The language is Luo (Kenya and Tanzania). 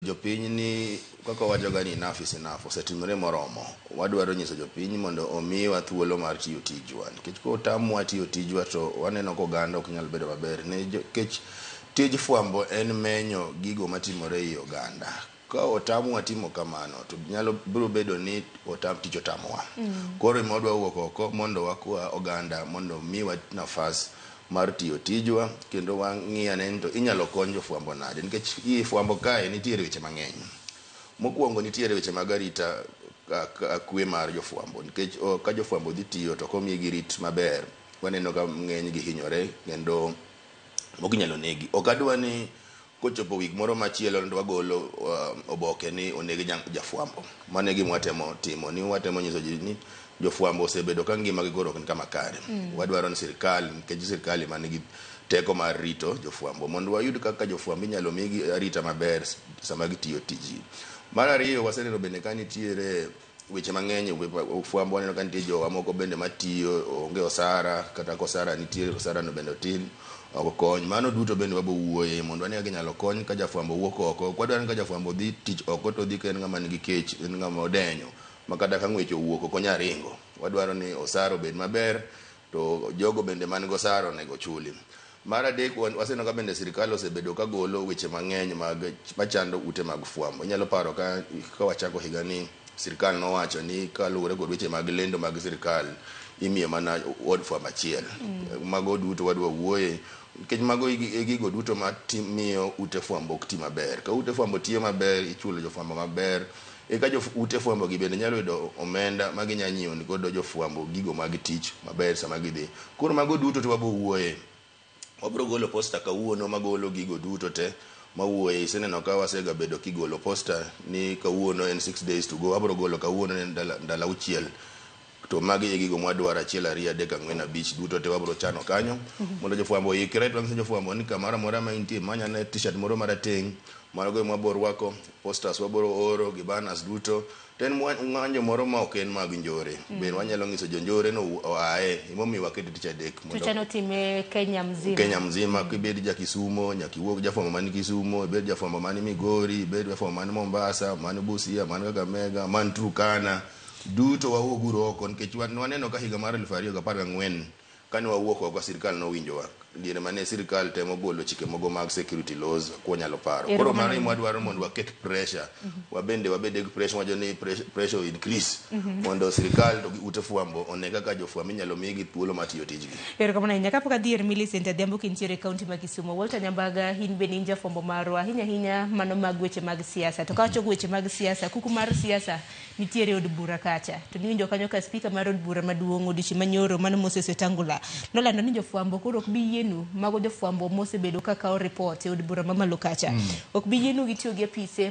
Jopiny ni kaka wawachoga ni enough is enough osetimore moromo. Wadwaro nyiso jopiny mondo omiwa thuolo mar tiyo tijwa nikech kotamwa tiyo tijwa to waneno ka oganda ok nyal bedo maber nikech tij fwambo en menyo gigo matimore ei oganda. Ka otamwa timo kamano to nyalo biro bedo ni otam, tich otamowa. Koro ema wadwa wuok oko mondo wakwa oganda mondo omiwa nafas mar tiyo tijwa kendo wang'i ane ni to inyalo kony jofwambo nade nikech i fwambo kae nitiere weche mang'eny. Mokwongo nitiere weche mag arita kwe mar jofwambo nikech ka jofwambo dhi tiyo to ok omigi rit maber waneno ka ng'eny gi hinyore kendo moko inyalo negi. Ok adwa ni kochopo wik moro machielo to wagolo oboke ni oneg jafwambo. Mano e gima watemo timo ni watemo nyiso ji ni jofwambo osebedo ka ngimagi koro ok ni kama kare. Wadwaro ni sirkal nikech sirkal ema nigi teko mar rito jofwambo mondo wayud kaka jofwambo inyalo migi arita maber sama gitiyo tijgi. Mar ariyo waseneno bende ka nitiere weche mang'eny fwambo waneno ka nitie jowa moko bende matiyo onge osara kata ka osara nitie osara no bende otin ok kony. Mano duto bende wabo wuoye mondo wane kaka inyalo kony ka jafwambo wuok oko. Ok wadwar ni ka jafwambo dhi tich oko to odhi ka en ng'ama nigi kech en ng'ama odenyo ma kata ka ng'wech owuok ok onyal ringo. Wadwaro ni osara obed maber to jogo bende man gi osara onego chuli. Mar adek waseneno ka bende sirkal osebedo ka golo weche mang'eny mag machando ute mag fwambo. Inyalo paro ka wachako higa ni sirkal nowacho ni kaluwore kod weche mag lendo mag sirkal imiyo mana od fwambo achiel. Mago duto wadwa wuoye nikech mago e gigo duto mamiyo ute fwambo ok ti maber. Ka ute fwambo tiyo maber, ichulo jofwambo maber, eka jo ute fwambo gi bende nyalo yudo omenda ma ginya nyiewo godo jofwambo gigo mag tich maber sama gidhi. Koro mago duto to wabo wuoye. Wabiro golo poster kawuono magolo gigo duto te mawuoye. Iseneno ka wasegabedo kigolo poster ni kawuono en 6 days to go. Wabiro golo kawuono en ndalo auchiel. To magi e gigo mwadwaro achiel ariyo adek ang'wen abich duto te wabiro chano kanyo mondo jofwambo oikre. To wanyiso jofwambo ni kamoro amora ma intie many ane t-shirt moro marateng' mago ema wabiro rwako, posters wabiro oro gi banners duto. To en ng'anjo moro ma ok en mag njore. Be wanyalo nyiso jonjore no oaye. Emomiyo wakete tich adek. To chano time Kenya mzima. Kenya mzima. Kibed ja Kisumo, nyaka iwuog jafwambo man Kisumo, ibed jafwambo man Migori, ibed jafwambo man Mombasa, man Busia, man Kakamega, man Turkana. Duto wawuog uru oko nikech waneno ka higa mar 2014 kane wawuok oko sirkal nowinjowa. Diere mane sirkal temo golo chike mogo mag security laws kwanyalo paro. Koro mano ema wadwaro mondo waket pressure. Wabende wabed gi pressure wacho ni pressure increase mondo sirkal to gi ute fwambo one kaka jofwambo inyalo migi thuolo mar tiyo tijgi. Erokamano ahinya. Kapok adhi ir Millicent Adhiambo kintiere e kaunti ma Kisumo, Walter Nyambaga in bende in jafwambo marwa ahinya ahinya mano mag weche mag siasa. To kawachopo weche mag siasa, kuku mar siasa nitiere e od bura kacha. To niwinjo kanyo ka spika mar od bura maduong' odiochieng' manyoro mano Moses Wetangula nolando ni jofwambo koro ok bi yienu mago jofwambo mosebedo ka kawo report e od bura mamalo kacha. Ok bi yienu gitiyo gi apise.